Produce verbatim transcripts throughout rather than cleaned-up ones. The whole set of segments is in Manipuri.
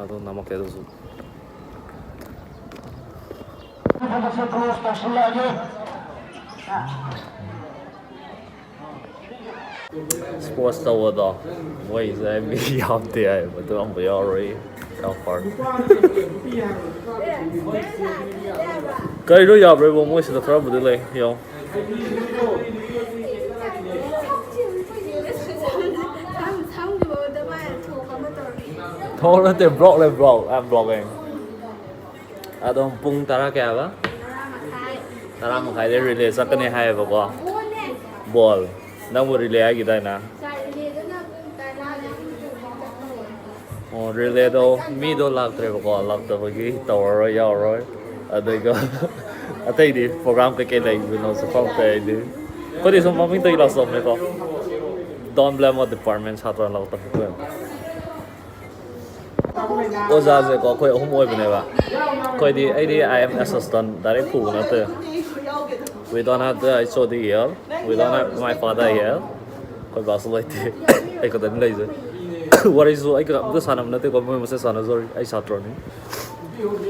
ꯑꯗꯣ ꯅꯝꯃꯛꯀꯦ ꯑꯗꯨꯁꯨ꯫ ꯁ꯭ꯄꯣꯔꯠꯁ ꯇꯧꯕꯗꯣ ꯃꯣꯏꯁꯦ ꯃꯤ ꯌꯥꯝꯗꯦ ꯍꯥꯏꯕ, ꯑꯗꯨ ꯑꯃꯨꯛ ꯌꯥꯎꯔꯣꯏ꯫ ꯌꯥꯝ ꯐꯔꯦ꯫ ꯀꯔꯤꯅꯣ ꯌꯥꯕ꯭ꯔꯣ ꯏꯕꯣ? ꯃꯣꯏꯁꯤꯗ ꯈꯔꯕꯨꯗꯤ ꯂꯩ꯫ ꯌꯦꯡꯉꯣ꯫ ꯊꯣꯛ ꯅꯠꯇꯦ, ꯕ꯭ꯂꯣꯛ ꯂꯩ, ꯕ꯭ꯂꯣꯛ꯫ I am vlogging. ꯑꯗꯨꯝ ꯄꯨꯡ ꯇꯔꯥ ꯀꯌꯥ ꯍꯥꯏꯕ? ꯇꯔꯥ ꯃꯈꯥꯏꯗ ꯔꯤꯂꯦ ꯆꯠꯀꯅꯤ ꯍꯥꯏꯌꯦꯕꯀꯣ꯫ ꯕꯣꯜ꯫ ꯅꯪꯕꯨ ꯔꯤꯂꯦ ꯍꯥꯏꯈꯤꯗꯥꯏꯅꯦ? ꯑꯣ, ꯔꯤꯂꯦꯗꯣ ꯃꯤꯗꯣ ꯂꯥꯛꯇ꯭ꯔꯦꯕꯀꯣ, ꯂꯥꯛꯇꯕꯒꯤ ꯇꯧꯔꯔꯣꯏ, ꯌꯥꯎꯔꯔꯣꯏ꯫ ꯑꯗꯨꯒ ꯑꯇꯩꯗꯤ ꯄ꯭ꯔꯣꯒ꯭ꯔꯥꯝ ꯀꯩꯀꯩ ꯂꯩꯕꯅꯣꯁꯨ ꯈꯪꯗꯦ ꯑꯩꯗꯤ꯫ ꯑꯩꯈꯣꯏꯗꯤ ꯁꯨꯝ ꯃꯃꯤꯡꯇꯒꯤ ꯂꯥꯛꯆꯕꯅꯦꯀꯣ꯫ Don't blame our department, ꯁꯥꯇ꯭ꯔ ꯂꯥꯛꯇꯕ꯫ ꯑꯣꯖꯥꯁꯦꯀꯣ ꯑꯩꯈꯣꯏ ꯑꯍꯨꯝ ꯑꯣꯏꯕꯅꯦꯕ꯫ ꯑꯩꯈꯣꯏꯗꯤ, ꯑꯩꯗꯤ I am assistant, direct ꯄꯨꯕ ꯅꯠꯇꯦ꯫ We don't have the H O D here. We don't have my father here. ꯑꯩꯈꯣꯏ ꯕꯥꯁꯨ ꯂꯩꯇꯦ꯫ ꯑꯩ ꯈꯛꯇꯅꯤ ꯂꯩꯖꯩ꯫ ꯋꯥꯔꯤꯁꯨ ꯑꯩ ꯀꯅꯥꯝꯇ ꯁꯥꯟꯅꯕ ꯅꯠꯇꯦꯀꯣ, ꯃꯣꯏ ꯃꯁꯦꯟ ꯁꯥꯟꯅꯖꯔꯤ꯫ ꯑꯩ ꯁꯥꯇ꯭ꯔꯅꯤ꯫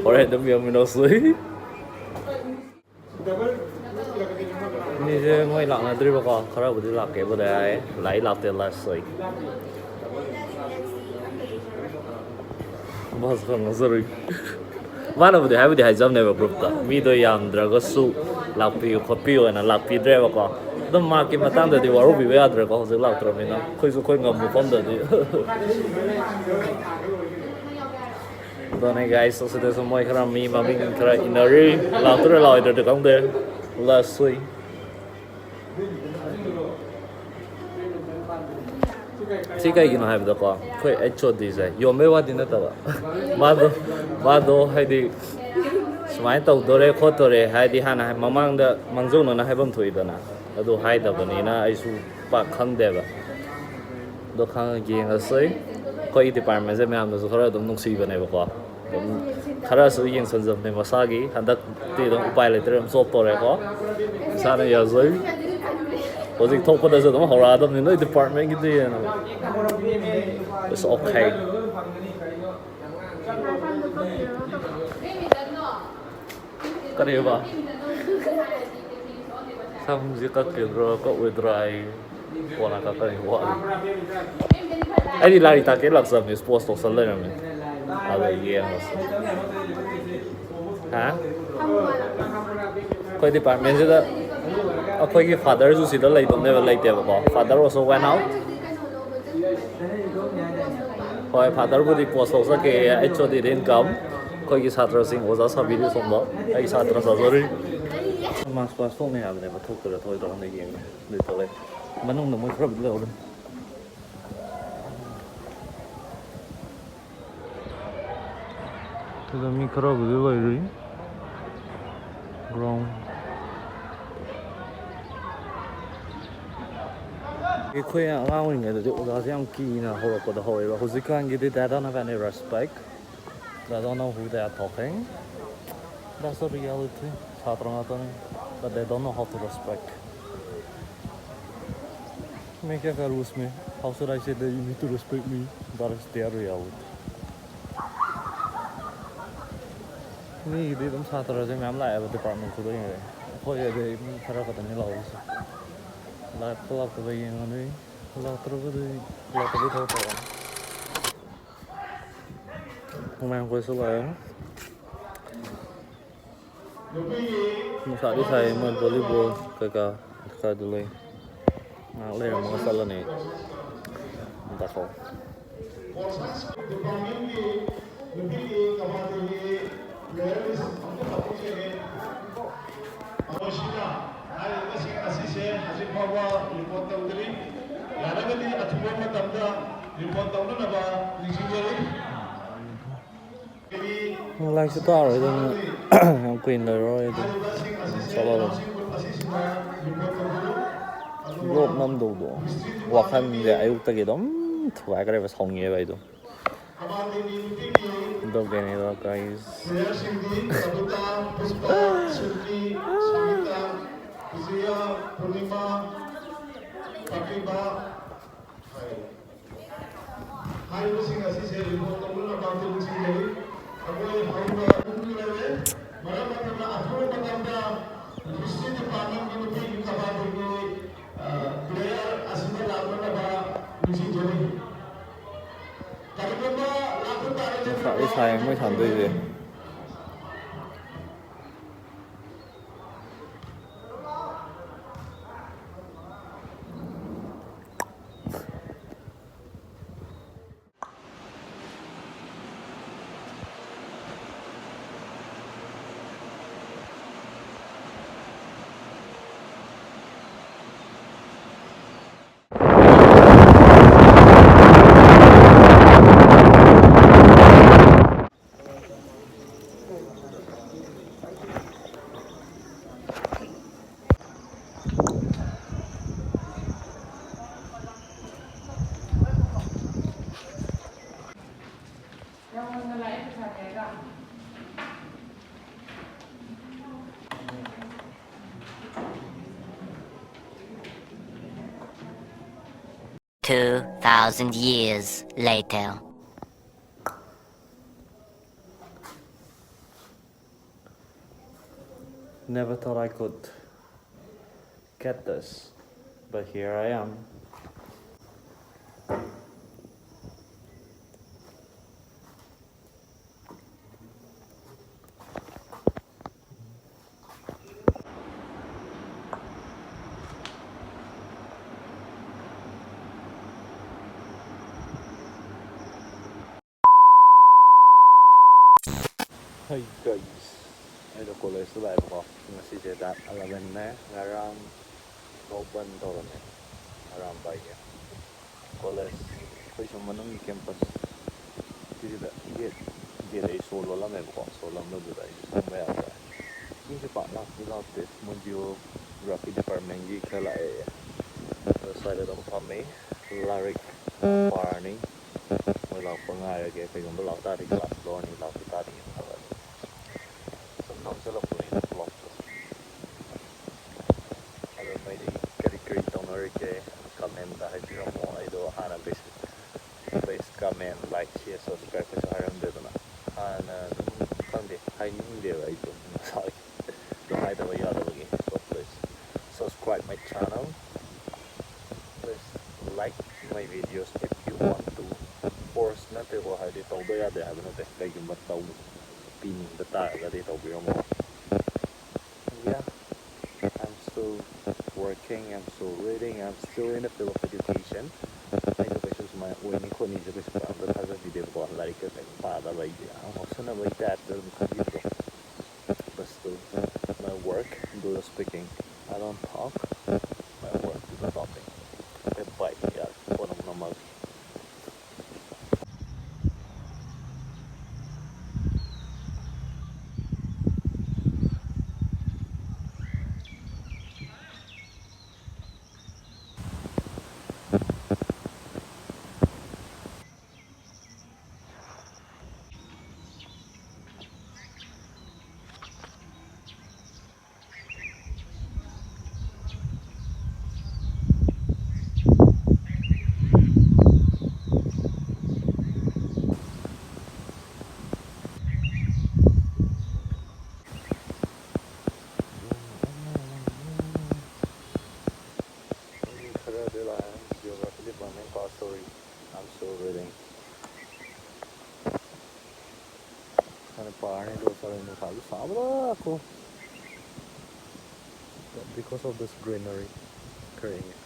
ꯍꯣꯔꯦꯟ ꯑꯗꯨꯝ ꯌꯦꯡꯃꯤꯟꯅꯁꯤ꯫ ꯃꯤꯁꯦ ꯃꯣꯏ ꯂꯥꯛꯅꯗ꯭ꯔꯤꯕꯀꯣ, ꯈꯔꯕꯨꯗꯤ ꯂꯥꯛꯀꯦꯕꯨꯗꯤ ꯍꯥꯏ꯫ ꯂꯥꯛꯏ ꯂꯥꯛꯇꯦ ꯂꯥꯁ ꯑꯣꯏ꯫ ꯃꯥꯁꯨ ꯈꯪꯅꯖꯔꯨꯏ꯫ ꯃꯥꯅꯕꯨꯗꯤ ꯍꯥꯏꯕꯨꯗꯤ ꯍꯥꯏꯖꯕꯅꯦꯕ ꯒ꯭ꯔꯨꯞꯇ, ꯃꯤꯗꯣ ꯌꯥꯝꯗ꯭ꯔꯒꯁꯨ ꯂꯥꯛꯄꯤꯌꯨ ꯈꯣꯠꯄꯤꯌꯨ ꯍꯥꯏꯅ ꯂꯥꯛꯄꯤꯗ꯭ꯔꯦꯕꯀꯣ꯫ ꯑꯗꯨꯝ ꯃꯥꯔꯛꯀꯤ ꯃꯇꯥꯡꯗꯗꯤ ꯋꯥꯔꯧꯕꯤꯕ ꯌꯥꯗ꯭ꯔꯦꯀꯣ, ꯍꯧꯖꯤꯛ ꯂꯥꯛꯇ꯭ꯔꯕꯅꯤꯅ꯫ ꯑꯩꯈꯣꯏꯁꯨ ꯑꯩꯈꯣꯏ ꯉꯝꯕ ꯃꯐꯝꯗꯗꯤ꯫ ꯑꯗꯨꯅꯦ guys, ꯑꯁꯤꯗꯁꯨ ꯃꯣꯏ ꯈꯔ ꯃꯤ ꯃꯃꯤꯡ ꯈꯔ ꯏꯟꯅꯔꯤ꯫ ꯂꯥꯛꯇꯣꯏꯔꯥ ꯂꯥꯛꯑꯣꯏꯗ꯭ꯔꯗꯤ ꯈꯪꯗꯦ꯫ ꯂꯥꯁ ꯁꯨꯏ꯫ ꯁꯤ ꯀꯩꯒꯤꯅꯣ ꯍꯥꯏꯕꯗꯀꯣ, ꯑꯩꯈꯣꯏ H O D ꯁꯦ ꯌꯣꯟꯕꯩ ꯋꯥꯗꯤ ꯅꯠꯇꯕ, ꯃꯥꯗꯣ, ꯃꯥꯗꯣ ꯍꯥꯏꯗꯤ ꯁꯨꯃꯥꯏꯅ ꯇꯧꯗꯣꯔꯦ ꯈꯣꯠꯇꯣꯔꯦ ꯍꯥꯏꯗꯤ ꯍꯥꯟꯅ ꯍꯥꯏ-, ꯃꯃꯥꯡꯗ ꯃꯥꯡꯖꯧꯅꯅ ꯍꯥꯏꯐꯝ ꯊꯣꯛꯏꯗꯅ, ꯑꯗꯨ ꯍꯥꯏꯗꯕꯅꯤꯅ ꯑꯩꯁꯨ ꯄꯥꯛ ꯈꯪꯗꯦꯕ꯫ ꯑꯗꯣ ꯈꯪꯉ ꯌꯦꯡꯉꯁꯤ꯫ ꯑꯩꯈꯣꯏꯒꯤ department ꯁꯦ ꯃꯌꯥꯝꯅꯁꯨ ꯈꯔ ꯑꯗꯨꯝ ꯅꯨꯡꯁꯤꯕꯅꯦꯕꯀꯣ꯫ ꯑꯗꯨꯝ ꯈꯔꯁꯨ ꯌꯦꯡꯁꯤꯟꯖꯕꯅꯦ ꯃꯁꯥꯒꯤ꯫ ꯍꯟꯗꯛꯇꯤ ꯑꯗꯨꯝ ꯎꯄꯥꯏ ꯂꯩꯇ꯭ꯔꯦ, ꯑꯗꯨꯝ ꯆꯣꯞ ꯇꯧꯔꯦꯀꯣ꯫ ꯏꯁꯥꯅ ꯌꯥꯖꯩ꯫ ꯍꯧꯖꯤꯛ ꯊꯣꯛꯄꯗꯁꯨ ꯑꯗꯨꯝ ꯍꯧꯔꯛꯑꯗꯕꯅꯤ ꯅꯣꯏ department ꯀꯤꯗꯤ ꯍꯥꯏꯅ꯫ It's okay. ꯀꯔꯤꯕ? ꯁꯝꯁꯤ ꯀꯛꯈꯤꯗ꯭ꯔꯣ ꯀꯛꯑꯣꯏꯗ꯭ꯔꯣ ꯑꯩ? ꯀꯣꯟꯅ ꯀꯛꯀꯅꯤ, ꯋꯥꯠꯂꯤ꯫ ꯑꯩꯗꯤ ꯂꯥꯏꯔꯤꯛ ꯇꯥꯛꯀꯦ ꯂꯥꯛꯆꯕꯅꯤ, ꯁ꯭ꯄꯣꯔꯠꯁ ꯇꯧꯁꯜ ꯂꯩꯔꯝꯃꯦ꯫ ꯑꯗ ꯌꯦꯡꯉꯁꯤ꯫ ꯍꯥ? ꯑꯩꯈꯣꯏ ꯗꯤꯄꯥꯔꯠꯃꯦꯟꯁꯤꯗ ꯑꯩꯈꯣꯏꯒꯤ ꯐꯥꯗꯔꯁꯨ ꯁꯤꯗ ꯂꯩꯗꯧꯅꯦꯕ, ꯂꯩꯇꯦꯕꯀꯣ꯫ Father also went out. ꯍꯣꯏ, ꯐꯥꯗꯔꯕꯨꯗꯤ ꯄꯣꯁ ꯇꯧ ꯆꯠꯈꯤꯌꯦ, ꯑꯩ ꯆꯣꯗꯤ ꯏꯟꯀꯝ꯫ ꯑꯩꯈꯣꯏꯒꯤ ꯁꯥꯇ꯭ꯔꯁꯤꯡ ꯑꯣꯖꯥ ꯁꯥꯕꯤꯔꯤ ꯁꯣꯝꯗ꯫ ꯑꯩ ꯁꯥꯇ꯭ꯔ ꯁꯥꯖꯔꯤ꯫ ꯃꯥꯔꯆ ꯄꯥꯁ ꯊꯣꯛꯅꯤ ꯍꯥꯏꯕꯅꯦꯕ, ꯊꯣꯛꯇꯣꯏꯔꯥ ꯊꯣꯛꯑꯣꯏꯗ꯭ꯔꯥ ꯈꯪꯗꯦ, ꯌꯦꯡꯉꯦ꯫ ꯑꯗꯨ ꯊꯣꯛꯂꯛꯑꯦ꯫ ꯃꯅꯨꯡꯗ ꯃꯣꯏ ꯈꯔꯕꯨꯗꯤ ꯂꯩꯍꯧꯔꯤ꯫ ꯁꯤꯗ ꯃꯤ ꯈꯔꯕꯨꯗꯤ ꯂꯩꯔꯤ꯫ ꯒ꯭ꯔꯥꯎꯟ꯫ ꯑꯩꯈꯣꯏ ꯑꯉꯥꯡ ꯑꯣꯏꯔꯤꯉꯩꯗꯗꯤ ꯑꯣꯖꯥꯁꯦ ꯌꯥꯝ ꯀꯤꯅ ꯍꯧꯔꯛꯄꯗꯣ ꯍꯧꯋꯦꯕ꯫ ꯍꯧꯖꯤꯛꯀꯥꯟꯒꯤꯗꯤ they don't have any respect. They don't know who they are talking. That's the reality. ꯁꯥꯇ꯭ꯔ ꯉꯥꯛꯇꯅꯤ, but they don't know how to respect. ꯃꯤ ꯀꯌꯥ ꯀꯌꯥ ꯔꯨꯁꯃꯦ? How should I say that you need to respect me? That is their reality. ꯃꯤꯒꯤꯗꯤ ꯑꯗꯨꯝ ꯁꯥꯇ꯭ꯔꯁꯦ ꯃꯌꯥꯝ ꯂꯥꯛꯑꯦꯕ, ꯗꯤꯄꯥꯔꯠꯃꯦꯟ ꯈꯨꯗꯤꯡꯒꯤ꯫ ꯑꯩꯈꯣꯏꯒꯤꯗꯤ ꯃꯤ ꯈꯔ ꯈꯛꯇꯅꯤ ꯂꯥꯛꯍꯧꯔꯤꯁꯦ꯫ ꯂꯥꯛꯄ ꯂꯥꯛꯇꯕ ꯌꯦꯡꯉꯅꯤ꯫ ꯂꯥꯛꯇ꯭ꯔꯕꯗꯤ, ꯂꯥꯛꯇꯕꯩ ꯊꯕꯛ ꯇꯧꯔꯅꯤ꯫ ꯃꯌꯥꯝ ꯀꯣꯏꯁꯨ ꯂꯥꯛꯑꯦ꯫ ꯅꯨꯡꯁꯥꯗꯤ ꯁꯥꯏ, ꯃꯣꯏ ꯚꯣꯂꯤꯕꯣꯜ ꯀꯩꯀꯥ ꯈꯔꯗꯤ ꯂꯩ꯫ ꯉꯥꯏꯍꯥꯛ ꯂꯩꯔꯝꯃꯒ ꯆꯠꯂꯅꯤ꯫ ꯗꯥꯈꯣ꯫ ꯗꯤꯄꯥꯔꯠꯃꯦꯟꯒꯤ ꯅꯨꯄꯤꯒꯤ ꯀꯕꯥꯗꯤꯒꯤ ꯄ꯭ꯂꯦꯌꯔ ꯂꯤꯁ ꯑꯝꯇ ꯂꯧꯊꯣꯛꯆꯒꯦ꯫ ꯃꯈꯣꯏꯁꯤꯅ ꯍꯥꯏꯔꯤꯕꯁꯤꯡ ꯑꯁꯤꯁꯦ ꯍꯧꯖꯤꯛ ꯐꯥꯎꯕ ꯔꯤꯄꯣꯔꯠ ꯇꯧꯗ꯭ꯔꯤ꯫ ꯌꯥꯔꯒꯗꯤ ꯑꯊꯨꯕ ꯃꯇꯝꯗ ꯔꯤꯄꯣꯔꯠ ꯇꯧꯅꯅꯕ ꯅꯤꯡꯁꯤꯡꯖꯔꯤ꯫ ꯂꯥꯏꯔꯤꯛꯁꯨ ꯇꯥꯔꯣꯏꯗꯕꯅꯤꯅ ꯌꯥꯝ ꯀꯨꯏꯅ ꯂꯩꯔꯔꯣꯏ ꯑꯗꯨꯝ ꯆꯠꯂꯔꯣꯏ꯫ ꯕ꯭ꯂꯣꯛ ꯅꯝꯗꯧꯗꯣ ꯋꯥꯈꯜꯁꯦ ꯑꯌꯨꯛꯇꯒꯤ ꯑꯗꯨꯝ ꯊꯨꯒꯥꯏꯈ꯭ꯔꯦꯕ, ꯁꯥꯎꯅꯤꯡꯉꯦꯕ ꯑꯩꯗꯣ꯫ ꯑꯗꯨꯒꯤꯅꯤꯗ guys꯫ ꯄ꯭ꯂꯦꯌꯔꯁꯤꯡꯗꯤ ꯀꯕꯤꯇꯥ, ꯄꯨꯁꯄꯥ, ꯁꯤꯜꯀꯤ, ꯁꯪꯒꯤꯇꯥ, ꯕꯤꯖꯌ, ꯄꯨꯔꯅꯤꯃꯥ, ꯄ꯭ꯔꯇꯤꯚꯥ, ꯍꯥꯏꯔꯤꯕꯁꯤꯡ ꯑꯁꯤꯁꯦ ꯔꯤꯄꯣꯔꯠ ꯇꯧꯅꯅꯕ ꯑꯝꯇ ꯅꯤꯡꯁꯤꯡꯖꯔꯤ꯫ ꯁꯥꯗꯤ ꯁꯥꯏ ꯃꯣꯏ ꯁꯥꯟꯅꯗꯣꯏꯁꯦ꯫ Two thousand years later. Never thought I could get this, but here I am. Hi guys, ꯑꯩꯗꯣ ꯀꯣꯂꯦꯖꯇ ꯂꯥꯛꯑꯦꯕꯀꯣ꯫ ꯉꯁꯤꯁꯦ ꯗꯦꯠ ꯑꯦꯂꯚꯦꯟꯅꯦ꯫ ꯉꯔꯥꯡ ꯐꯥꯎ ꯕꯟ ꯇꯧꯔꯝꯃꯦ ꯑꯔꯥꯝꯕꯥꯏꯒꯤ ꯀꯣꯂꯦꯖ꯫ ꯑꯩꯈꯣꯏ ꯁꯨꯝ ꯃꯅꯨꯡꯒꯤ ꯀꯦꯝꯄꯁ ꯁꯤꯁꯤꯗ ꯒꯦꯠ ꯒꯦꯠ ꯑꯩ ꯁꯣ ꯂꯣꯜꯂꯝꯃꯦꯕꯀꯣ꯫ ꯁꯣ ꯂꯣꯟꯕꯗꯨꯗ ꯑꯩꯁꯨ ꯆꯪꯕ ꯌꯥꯗ꯭ꯔꯦ꯫ ꯃꯤꯁꯦ ꯄꯥꯛ ꯂꯥꯛꯇꯤ ꯂꯥꯛꯇꯦ꯫ ꯃꯣꯏ ꯖꯤꯑꯣꯒ꯭ꯔꯥꯐꯤ ꯗꯤꯄꯥꯔꯠꯃꯦꯟꯒꯤ ꯈꯔ ꯂꯥꯛꯑꯦ꯫ ꯑꯗꯣ ꯁ꯭ꯋꯥꯏꯗ ꯑꯗꯨꯝ ꯐꯝꯃꯤ, ꯂꯥꯏꯔꯤꯛ ꯄꯥꯔꯅꯤ꯫ ꯃꯣꯏ ꯂꯥꯛꯄ ꯉꯥꯏꯔꯒꯦ꯫ ꯀꯩꯒꯨꯝꯕ ꯂꯥꯛ ꯇꯥꯔꯗꯤ ꯀ꯭ꯂꯥꯁ ꯂꯧꯔꯅꯤ, ꯂꯥꯛꯇ ꯇꯥꯔꯗꯤ ꯌꯨꯝ ꯍꯜꯂꯅꯤ꯫ ꯁꯨꯝ ꯅꯝꯁꯤꯜꯂꯛꯄꯅꯦ ꯕ꯭ꯂꯣꯛꯇꯣ꯫ ꯑꯗꯣ ꯅꯣꯏꯗꯤ ꯀꯔꯤ ꯀꯔꯤ ꯇꯧꯅꯔꯤꯒꯦ? ꯀꯃꯦꯟꯗ ꯍꯥꯏꯕꯤꯔꯝꯃꯣ꯫ ꯑꯩꯗꯣ ꯍꯥꯟꯅ basic please comment, like, share, subscribe ꯀꯩꯁꯨ ꯍꯥꯏꯔꯝꯗꯦꯗꯅ꯫ ꯍꯥꯟꯅ ꯑꯗꯨꯝ ꯈꯪꯗꯦ, ꯍꯥꯏꯅꯤꯡꯗꯦꯕ ꯑꯩꯗꯣ ꯃꯁꯥꯒꯤ꯫ ꯑꯗꯨ ꯍꯥꯏꯗꯕ ꯌꯥꯗꯕꯒꯤ꯫ So please subscribe my channel. Please like my videos if you want to. Force ꯅꯠꯇꯦꯀꯣ, ꯍꯥꯏꯗꯤ ꯇꯧꯗ ꯌꯥꯗꯦ ꯍꯥꯏꯕ ꯅꯠꯇꯦ꯫ ꯀꯩꯒꯨꯝꯕ ꯇꯧ ꯄꯤꯅꯤꯡꯕ ꯇꯥꯔꯒꯗꯤ ꯇꯧꯕꯤꯔꯝꯃꯣ꯫ Yeah, I'm still working, I'm still reading, I'm still in the field of education. ꯑꯩꯅ ꯀꯩꯁꯨ ꯁꯨꯃꯥꯏꯅ ꯑꯣꯏꯅꯤ ꯈꯣꯠꯅꯤꯁꯦ ꯀꯩꯁꯨ ꯄꯥꯛ ꯑꯝꯇ ꯊꯥꯖꯈꯤꯗꯦꯕꯀꯣ꯫ ꯂꯥꯏꯔꯤꯛꯀ ꯀꯩꯝ ꯄꯥꯗꯕ, ꯑꯩꯁꯦ ꯌꯥꯝ ꯉꯥꯎꯁꯟꯅꯕꯒꯤ ꯇꯥꯏꯞꯇ ꯑꯗꯨꯝ ꯈꯟꯈꯤꯕꯗꯣ꯫ But still, my work do the speaking. I don't talk. My work do the talking. ꯑꯦ ꯚꯥꯏ, ꯌꯥꯔꯦ, ꯐꯣꯟ ꯑꯃꯨꯛ ꯅꯝꯃꯛꯑꯒꯦ꯫ ꯃꯤ ꯈꯔꯗꯤ ꯂꯥꯛꯑꯦ, geography department pass ꯇꯧꯔꯤ꯫ I'm still reading. ꯈꯔ ꯄꯥꯔꯅꯤ ꯑꯗꯨꯒ ꯆꯠꯂꯅꯤ꯫ ꯅꯨꯡꯁꯥꯁꯨ ꯁꯥꯕꯗ ꯀꯣ꯫ But because of this greenery, ꯈꯔ ꯏꯪꯉꯦ꯫